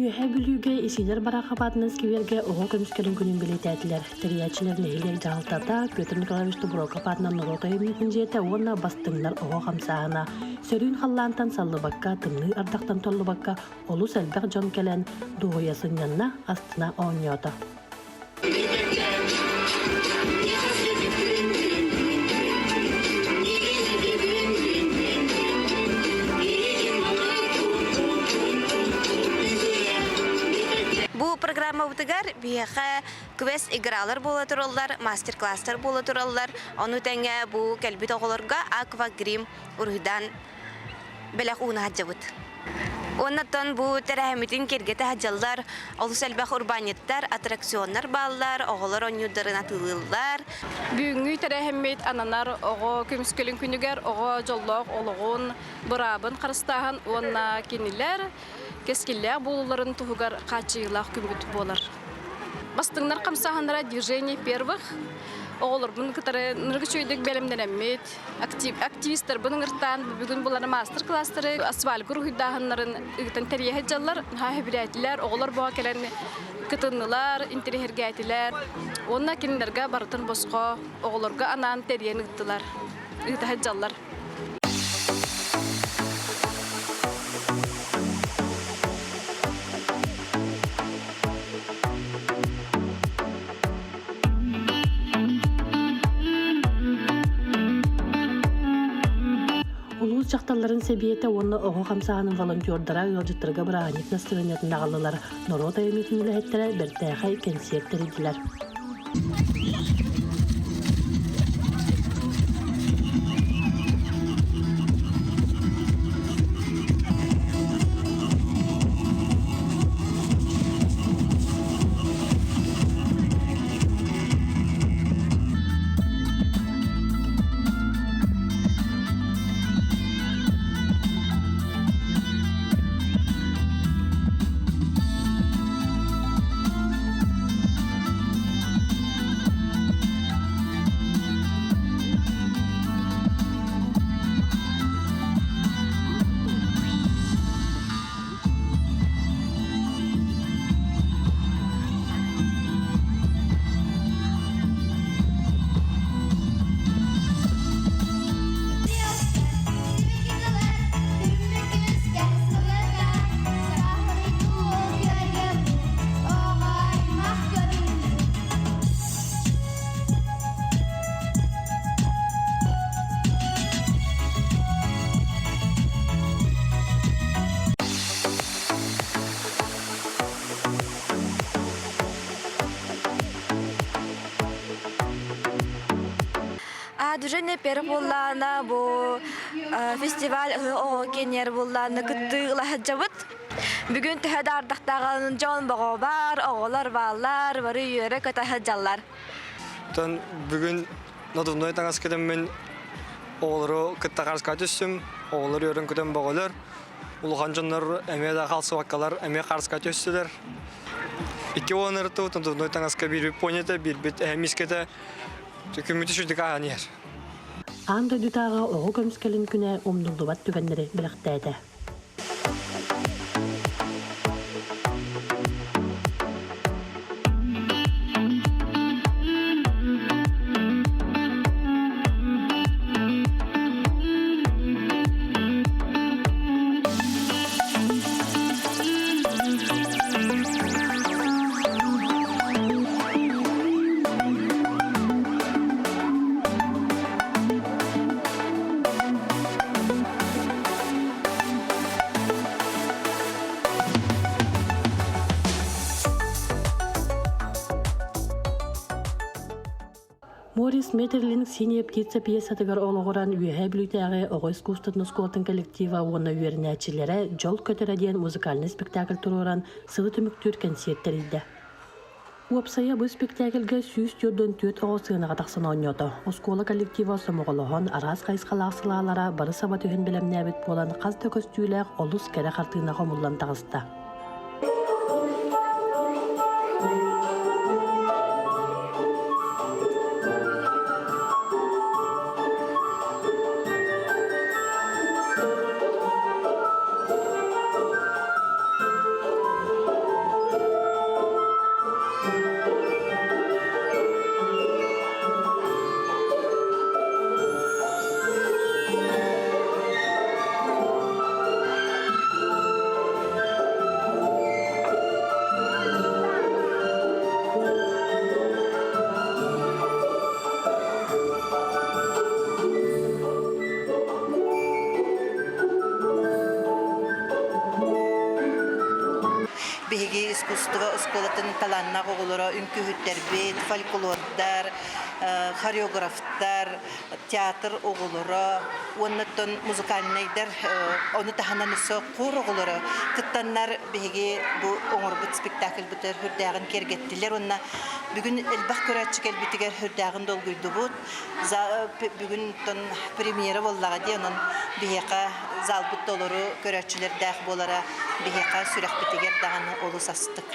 Үөһээ Бүлүүгэ Исидор Барахов аатынан сквергэ оҕо көмүскэлин күнүн бэлиэтээтилэр. Тэрийээччилэр нэһилиэк дьаһалтата Петр Николаевич Тобуроков аатынан норуот айымньытын дьиэтэ уонна бастыҥнар оҕо хамсааһына. Сөрүүн халлаантан саллыбакка, тымныы ардахтан толлубакка олус элбэх дьон кэлэн дуоһуйа сынньанна, астына оонньоото. Бу программабытыгар биһиэхэ квест игралар буола тураллар, мастер-класстар буола тураллар. Ону тэҥэ бу кэлбит оҕолорго аквагрим уруһуйдаан бэлэх ууна сылдьабыт. Уоннаттан бу тэрээһиммитин киэргэтэ сылдьаллар олус элбэх урбаанньыттар, аттракционнар бааллар, оҕолор оонньуурдарын атыылыыллар. Бүгүҥҥү тэрээһиммит ананар оҕо көмүскэлин күнүгэр оҕо дьоллоох олоҕун, быраабын харыстааһын уонна кинилэр кэскиллээх буолууларын туһугар хааччыйыылаах күммүт буолар. Бастыҥнар хамсааһыннара движение первых оҕолорбун кытары ныргычуйдук бэлэмнэнэммит, активистарбын ыҥыртаан бүгүн булары маастар-класстары асфальт уруһуйдааһыннарын ыытан тэрийэ сылдьаллар. Наһаа сөбүлээтилэр, оҕолор боҕо кэлэн кытыннылар, интэриэһиргээтилэр. Уонна кинилэргэ барытын босхо оҕолорго анаан тэрийэн ыыттылар, ыыта сылдьаллар. Улуус дьахталларын сэбиэтэ уонна оҕо хамсааһынын волонтердара ыалдьыттарга бырааһынньык настырыанньатын аҕаллылар. Норуот айымньытын үлэһиттэрэ бэртээхэй кэнсиэр тэрийдилэр. Движение первых буоллаана бу фестиваль оҕо киэнигэр буоллаана кыттыы ыла сылдьабыт. Бүгүн төһө да ардахтааҕын дьон боҕо бар, оҕолор бааллар, бары үөрэ-көтө сылдьаллар. Оттон бүгүн надувной таҥас кэтэммин оҕолору кытта харыска түстүм. Оҕолор үөрэн-көтөн бөҕөлөр. Улахан дьоннор эмиэ да хаалсыбаккалар эмиэ харыска түстүлэр. 2 10 ырытыбыт надувной таҥаска биирбит понята, биирбит эһэ мискэтэ күммүтү сүрдүк ааһан иһэр. Аан дойдутааҕы оҕо көмүскэлин күнэ умнуллубат түгэннэри бэлэхтээтэ. Морис Метерлинг «Синяя птица» пьесатыгар олоҕуран Үөһээ Бүлүүтээҕи оҕо искусствотын оскуолатын коллектива уонна үөрэнээччилэрэ «Дьол көтөрө» диэн музыкальнай спектакль туруоран сылы түмүктүүр кэнсиэр тэрийдэ. Уопсайа бу испэктээкилгэ 144 оҕо сыанаҕа тахсан оонньоото. Оскуола коллектива сомоҕолоһон, араас хайысхалаах сылаалара бары саба түһэн бэлэмнээбит буолан хас да көстүүлээх олус кэрэ хартыына хомуллан таҕыста. биһиги искусство оскуолатын талааннаах оҕолоро үҥкүүһүттэрбит, фольклордар, хореографтар, театр оҕолоро уонна оттон музыкальнайдар ону таһынан өссө хор оҕолоро кыттаннар биһиги бу оҥорбут спектакльбытыгар сүрдээҕин киэргэттилэр уонна бүгүн элбэх көрөөччү кэлбитигэр сүрдээҕин долгуйдубут. Бүгүн премьера буоллаҕа дии, онон биһиэхэ залбыт толору көрөөччүлэрдээх буолара биһиэхэ сүрэхпитигэр даҕаны олус астык.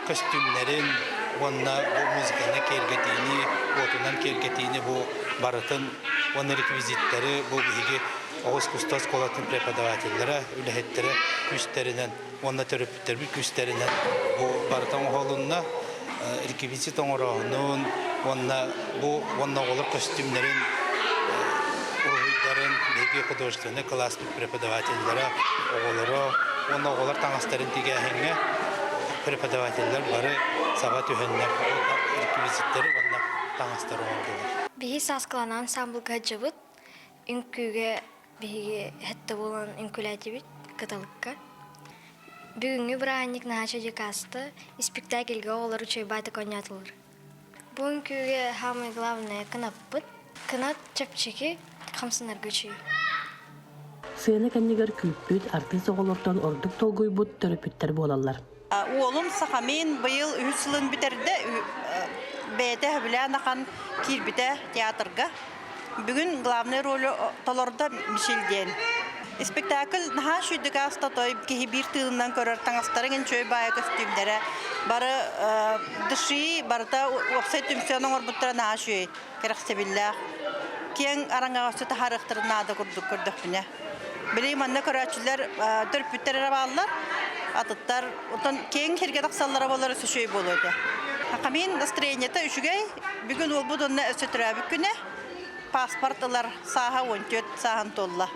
Көстүүмнэрин уонна бу музыканы киэргэтиини, уотунан киэргэтиини бу барытын уонна реквизиттэри бу биһиги оҕо искусство оскуолатын преподавателлэрэ, үлэһиттэрэ күүстэринэн уонна төрөппүттэрбит күүстэринэн бу барыта оҥоһулунна. Реквизит оҥорооһунун уонна бу уонна оҕолор көстүүмнэрин уруһуйдарын биһиги художественнай кылааспыт преподавателлэрэ оҕолоро уонна оҕолор таҥастарын тигээһиҥҥэ преподавателлэр бары саба түһэннэр реквизиттэри уонна таҥастары оҥордулар. Биһи Сааскылана ансаамбылга сылдьабыт. Үҥкүүгэ биһиги сэттэ буолан үҥкүүлээтибит кыталыкка. Бүгүҥҥү бырааһынньык наһаа дьикааста, испиктээкилгэ оҕолор үчүгэй оонньоотулар. Бу үҥкүүгэ самое главное кынаппыт. Кынат чэпчэки, хамсанарга үчүгэй. Сыана кэннигэр күүппүт, артыыс оҕолортон ордук долгуйбут төрөппүттэр буолаллар. Уолум Сахамин быйыл үһүс сылын бүтэрдэ, бэйэтэ сөбүлээн ахан киирбитэ театрга. Бүгүн главный ролу толордо Мишель диэн. Спектакль наһаа үчүгүйдүк ааста той киһи биир тыынынан көрөр таҥастарын үчүгэй баайа көстүүмнэрэ бары дыши барыта уопсай түмсэн оҥорбуттара наһаа үчүгэй кэрэхсэбиллээх киэҥ араҥаҕа өссө таһаарыахтарын наада курдук көрдөхпүнэ. Били манна көрөөччүлэр төрөппүттэр эрэ бааллар, атыттар оттон киэҥ сиргэ тахсаллара буоллар өссө үчүгэй буолуо этэ. Хамин настроениета үчүгэй. Бүгүн уолбут уонна өссө төрөөбүт күнэ. Паспорт ылар сааһа 14 сааһын туолла.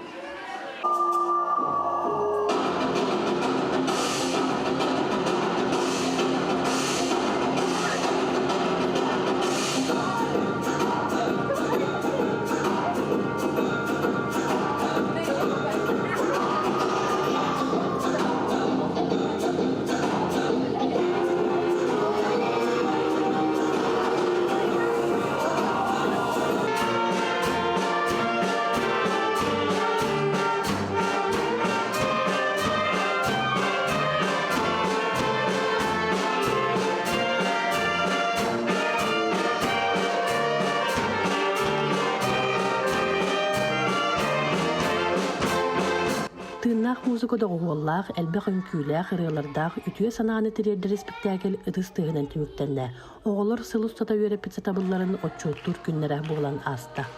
Тыыннаах музыка доҕуһуоллаах, элбэх үҥкүүлээх, ырыалардаах үтүө санааны тириэрдэр испиктээкил ытыс тыаһынан түмүктэннэ. Оҕолор сыл устата үөрэппит сатабылларын отчуоттуур күннэрэ буолан ааста.